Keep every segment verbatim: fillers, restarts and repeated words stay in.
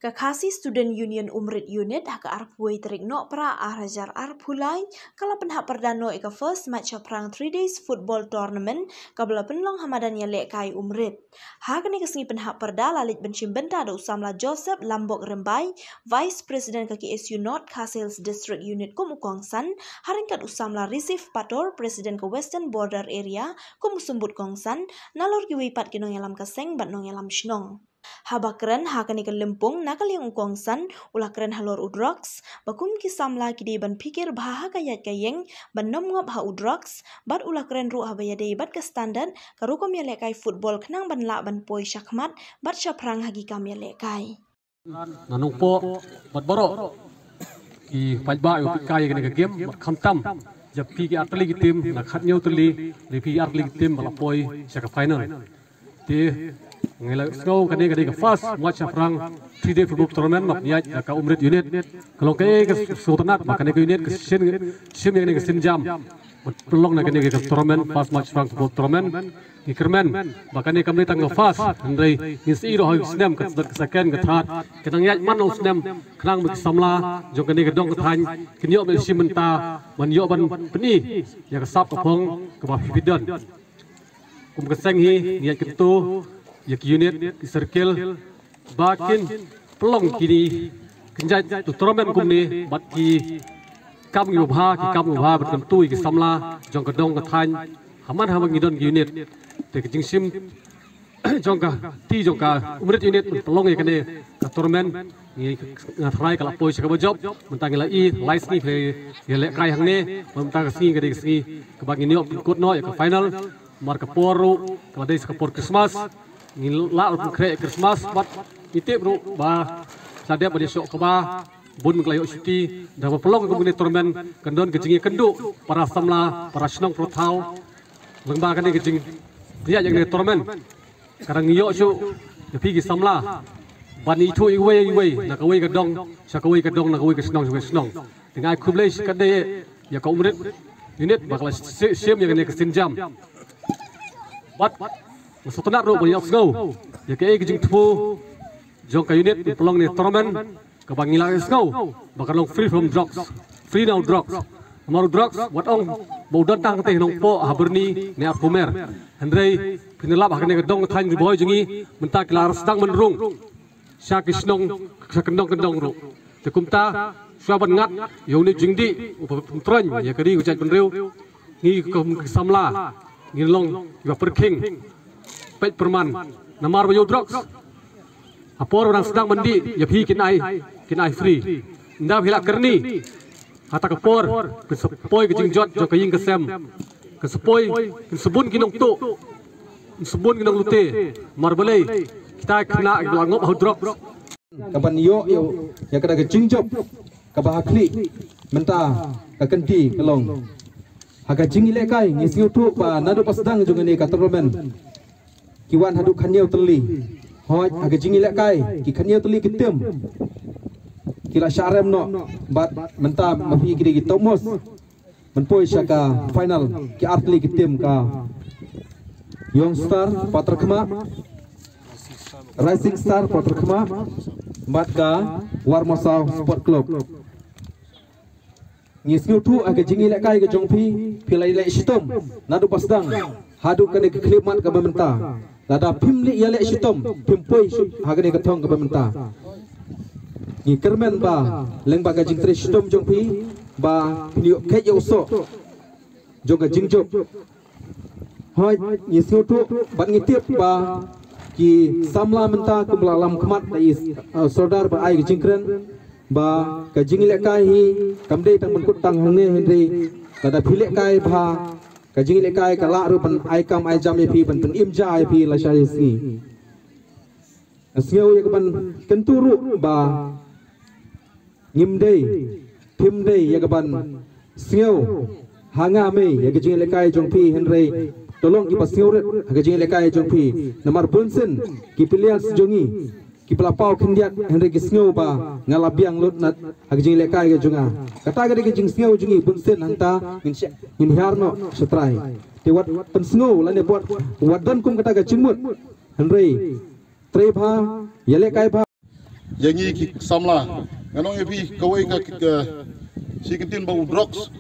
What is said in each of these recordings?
Ka Khasi Student Union Umrit Unit ha ka arphew tarik Nohprah ar hajar arphew lai ka la pynhap pyrda noh ïa ka First Match Shaphrang Three Days Football Tournament kaba la pynlong ha madan ïalehkai Umrit. Ha kane ka sngi pynhap pyrda la leit ban shim bynta da u samla Joseph Lambok Rymbai, Vice President ka K S U North Khasi Hills District Unit kum u kongsan, ha ryngkat u samla Risif Pator, President ka Western Border Area kum u symbud kongsan, nalor kiwei pat ki nongïalam ka seng bad nongïalam shnong. Haba kren ha kane ka lympung na ka liang u kongsan, u la kren halor u drugs, ba kum ki samla ki dei ban phikir bha ha ka ïaid ka ïeng ban nym ngop ha u drugs, bad u la kren ruh haba ïadei bad ka standard ka rukom ïalehkai football khnang ban lah ban poi shakhmat bad shaphrang ha ki kam ïalehkai. Na Nongpoh bad baroh ki paidbah ïa u peit kai ïa kane ka game bad khamtam ïa phi ki artylli ki team, na khathynñiew tylli, ïa phi ki artylli ki team ba la poi sha ka final. Te ngi la sngew kane ka dei ka first match shaphrang three day football tournament, map ïaid ka Umrit Unit. Ka long kaei ka sngewtynnat ba kane ka unit ka shin shim ïa kane ka sienjam ban pynlong na kane ka tournament, first match shaphrang football tournament. Ngi kyrmen ba kane kam dei tang ka first, hynrei ngin sa ïoh ruh ha u snem ka second, ka third, ka nang ïaid man u snem, khnang ba ki samla jong kane ka dong ka thaiñ kin ïoh ban shim bynta ban ïoh ban pyni ïa ka sap ka phong kaba phi don. Kum ka seng hi ngi ïaid kyntu ïa ki unit, ki circle ba kin pynlong kine ki jait tu tournament kumne bad ki kam kiba bha, ki kam kiba bha bad kyntu ïa ki samla jong ka dong ka thaiñ ha man haba ngi don ki unit. Te ka jingshim jong ka ti jong ka Umrit Unit ban pynlong ïa kane ka tournament, ngi, nga tharai ka la poi sha kaba jop. Mynta ngi la i lai sngi phi ïalehkai hangne, mynta ka sngi ka dei ka sngi kaba ngin ïoh pynkut noh ïa ka final. Mar ka por ruh ka la dei sa ka por Christmas, ngi lah ruh pynkhreh Christmas bad ngi tip ruh ba sa dep ban ïashoh kaba bun, ka la ïoh shuti. Da ba pynlong kum kane tournament kan don ka jingïakynduh para samla, para shnong, para thaw. Lyngba kane ka jingpynïaid ïa kane tournament, ka dang ïoh shuh ïa phi ki samla ban ithuh iwei iwei, na kawei ka dong sha kawei ka dong, na kawei ka shnong sha kawei ka shnong. Te nga ai khublei shikatdei ïa ka Umrit Unit ba ka la shi-, shim ïa kane ka sienjam. Bad nga sngewtynnat ruh ban ïohsngew ïa kaei ka jingthmu jong ka unit ban pynlong ne tournament kaba ngi la ïohsngew ba ka long free from drugs, free na u drugs. Namar u drugs wat ong ba u don tang te ha Nongpoh, ha Byrni ne ha Phumer. Hynrei phin ïalap ha kane ka dong ka thaiñ Ri Bhoi jong ngi, mynta ki la sdang ban rung sha ki shnong, sha kyndong kyndong ruh. Te kumta shuwa ban ngat ïa une u jingdih uba pyntroiñ ïa ka ri ka jaitbynriew, ngi kum ki samla ngin long kiba pyrkhing, peit pyrman. Namar ba ïa u drugs ha por ba dang sdang ban dih ïa phi kin ai, kin ai free. Ynda phi la kyrni ha kata ka por, kin sa poi ka jingjot jong ka ïing ka sem, kin sa poi, kin sa bun ki nongtuh, kin sa bun ki nonglute. Namar balei? Kita ki khynnah kiba la ngop ha u drugs. Kaban ïoh ïa, ïa kata ka jingjop kaba ha khlieh mynta ka kynti ka long, ha ka jingïalehkai ngi sngewthuh ba naduh ba sdang jong kane ka tournament ki wan haduh khathynñiew tylli. Hooid, ha ka jingïalehkai ki khathynñiew tylli ki team ki la shah rem noh bad mynta ma phi ki dei ki topmost ban poi sha ka final, ki artylli ki team, ka Young Star Pathar Khmah, Rising Star Pathar Khmah bad ka Warmasaw Sport Club. Ngi sngewthuh ha ka jingïalehkai ka jong phi, phi la ïaleh shitom naduh ba sdang haduh kane ka khyllipmat kaba mynta. Lada phim leit ïaleh shitom, phim poi shuh ha kane ka thong kaba mynta. Ngi kyrmen ba lyngba ka jingtrei shitom jong phi ba phin ïoh kheit ïa u soh jong ka jingjop. Hooid, ngi sngewthuh bad ngi tip ba ki samla mynta kum la lam khmat da i, uh, Sordar ba ai ka jingkren ba ka jingïalehkai hi kam dei tang ban kut tang hangne, hynrei lada phi lehkai bha, ka jingïalehkai ka lah ruh ban ai kam ai jam ïa phi, ban pynim ja ïa phi lashai sngi. Nga sngew ïa kaban kyntu ruh ba ngim dei, phim dei ïa kaban sngew ha nga mei ïa ka jingïalehkai jong phi, hynrei to long kiba sngewrit ha ka jingïalehkai jong phi. Namar bunsien ki players jong ngi kiba la paw khyndiat, hynrei ki sngew ba nga la biang lut na ha ka jingïalehkai ka jong nga. Kata ka dei ka jingsngew jong ngi bunsien, hangta ngin sha-, ngin hiar noh sha trai. Te wat pynsngew lane wat, wat don kum kata ka jingmut. Hynrei trei bha, ïalehkai bha. ïa ngi ki samla. Ngan ong ïa phi kawei ka, ka, shi kyntien ba u drugs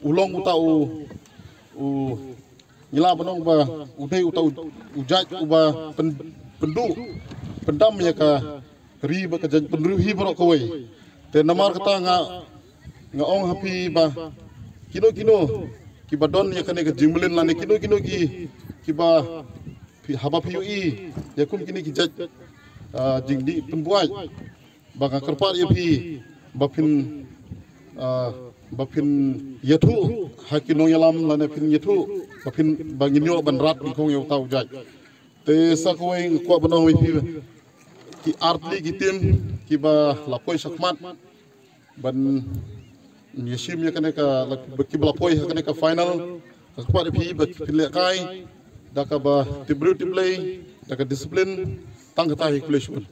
u long uta u, u ngi lah ban ong ba u dei uta u, u jait uba pyn, pynduh pyndam ïa ka ri bad ka jaitbynriew hi baroh kawei. Te namar kata nga, nga ong ha phi ba kino kino kiba don ïa kane ka jingmlien lane kino kino ki, kiba phi, haba phi ïohi ïa kum kine ki jait, ah, jingdih pynbuaid, ba nga kyrpad ïa phi ba phin, ah, ba phin ïathuh ha ki nongïalam lane phin ïathuh ba phin, ba ngin ïoh ban rat nyngkong ïa uta u jait. Te sa kawei nga kwah ban ong ïa phi, ki artylli ki team kiba la poi shakhmat ban ïashim ïa kane ka, kiba la poi ha kane ka final, nga kwah ïa phi ba phin lehkai da kaba tipbriew tipblei, da ka discipline, tang kata hi. Khublei shibun.